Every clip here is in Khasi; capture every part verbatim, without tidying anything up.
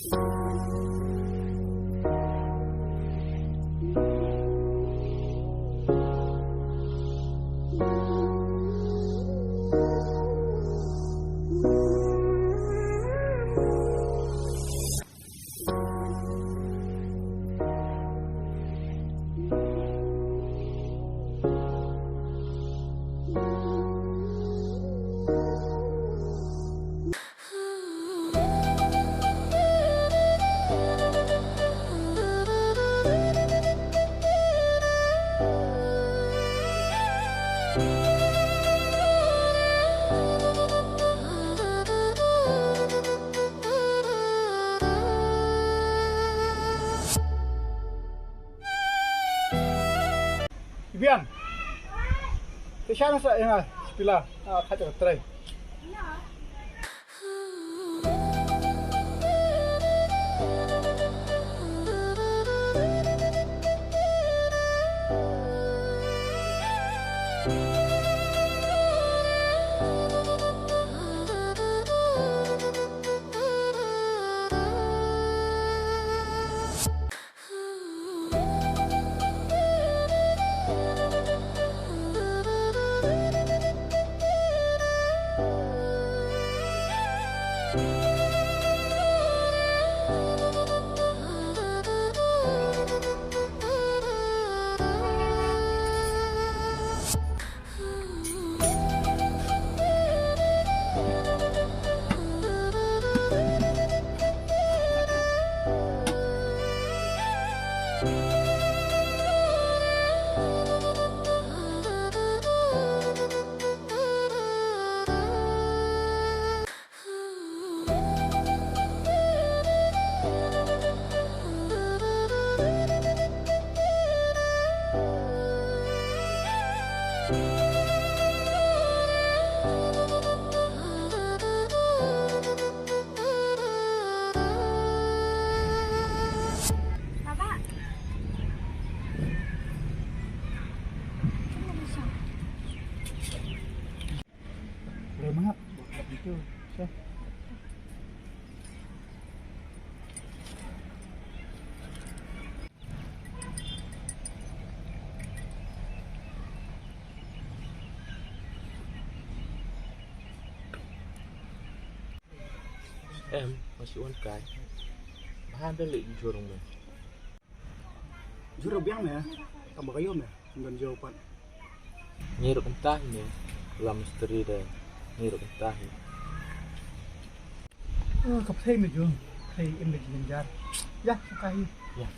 Ibian. Te shan sa ïa nga, spila. Ah, kha ka trai. Em, ma shu wan kai. Ba hap da leit jhur me. Jhur biang me. Tang ba ka ïoh me. Ngan jhur pat. Ngi ruh kumta hi me. La mistri de. Ngi ruh kumta hi. Ah, ka pyrthei me jhur. Pyrthei im de jynjar. Ïa, ka hi. Ïa.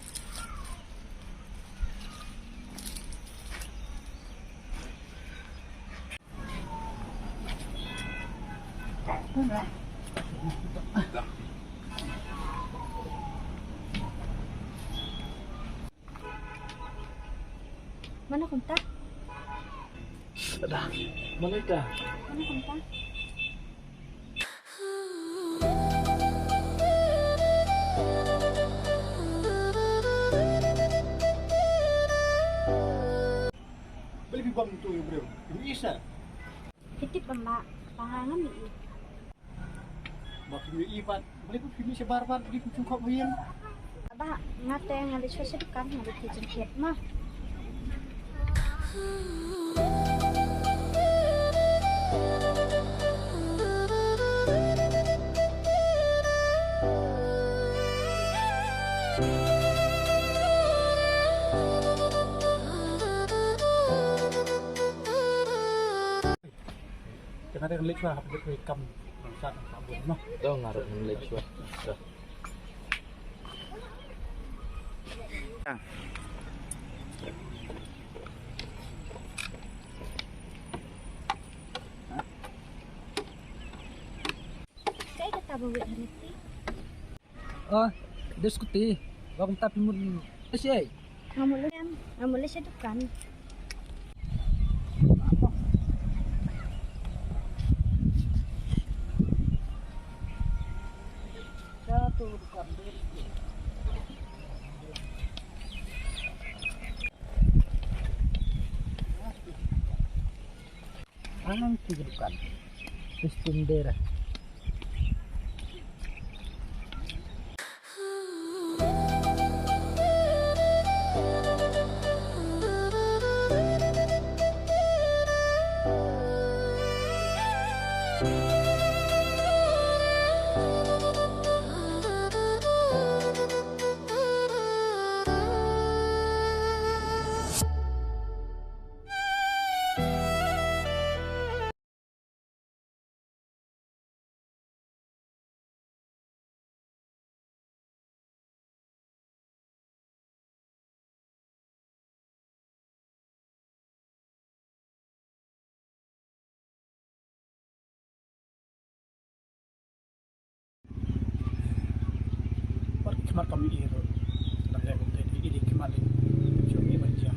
Mano kumta? Ada. Mano ita? Mano kumta? Beli bibam tu, bro. Ini isa. Phi tip em ba, ba nga ngam ïohi. Ba phim ïohi pat, balei phim ïohi shabar pat, balei phim sngewkhop ïa nga? Ba nga te nga leit shuwa sha dukan, nga leit phi jingkit ma. Te nga dang leit shuwa hap leit kam nang sat nang sabun noh. To nga ruh nang leit shuwa. To. Kaei kata ba wei hangne? Oh, dei scooty. Ba kumta phi mut leit shaei? Nga mut leit, nga mut leit sha dukan. Sha tu dukan. Ang tu dukan. Sistem daerah. Mat kam i ro. Dang leh kumte i di ki mat di. Jom i ban jia.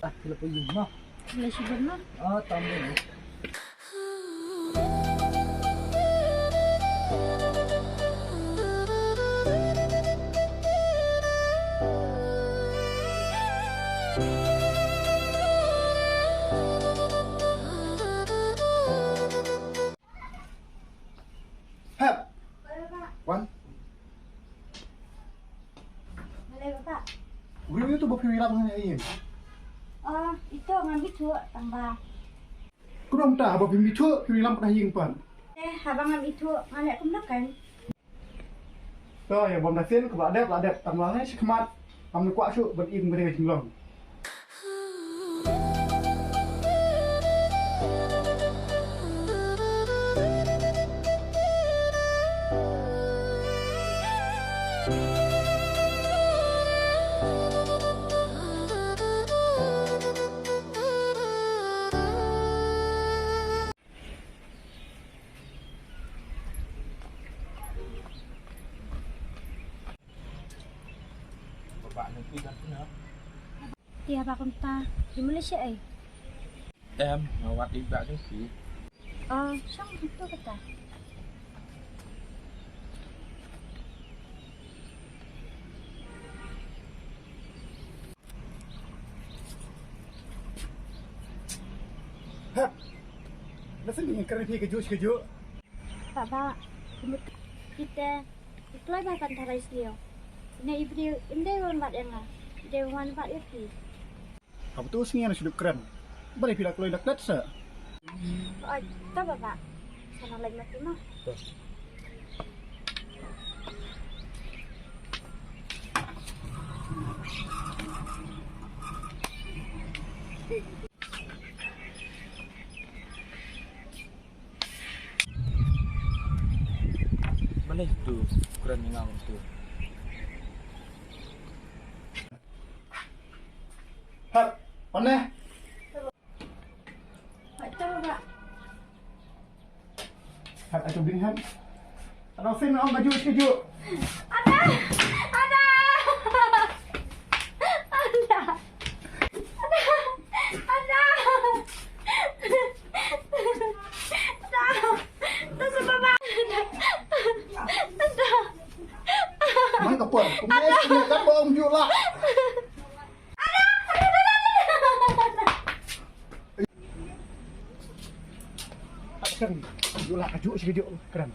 Ah, ki la poi ïing ma. Ki la shu don ma. Ah, tam deh. Hep. Wan. Balei, Papa? Wi wi tu ba phi wi lap ngan ïing. Oh, itu ngan bitu tang ba. Kudom ta ba phi bitu phi wi lap na ïing pan. Eh, haba ngan bitu ngan leh kumno kan? To ïa bom da sien kaba dep la dep tang ba ngan shi khmat. Am kwah shu ban ïing ba dei jinglong. Ba ba nang pi dan puna. Ïa ba kumta, di Malaysia ai. Em, nga wad i ba jong phi. Oh, shong tu kata. Hap. Nasi ni karen phi kajuh kajuh. Ba ba, kumut kita. Ikloi ba kan tarai sio. Ina ibri imdei wan bat yang la. Dei wan bat ya phi. Haba tu sngi ana shu dep kren. Balei phi la kloi na klet sa? Oi, ta ba ba. Sana lai mati ma. Balei tu kren ni ngam tu. Hap, pane. Hap, ta ba ba. Hap, atu bin hap. Ada fin ong kaju kaju. Ada. Ada. Ada. Ada. Ada. Ada. Ada. Ada. Mai ka por. Kumne kumne ka bom ju la. Action. Ju la kaju shi kaju kren.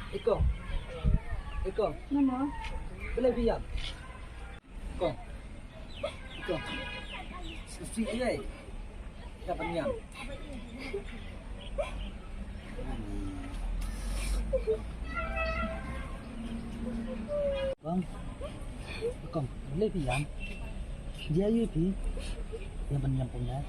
Iko. Iko. Mano? Balei phi ïam? Iko. Iko. Sisi ilai. Kita ban ïam. Kong. Kong, balei phi ïam? Jia yu phi. Ïa ban ïam pung ya.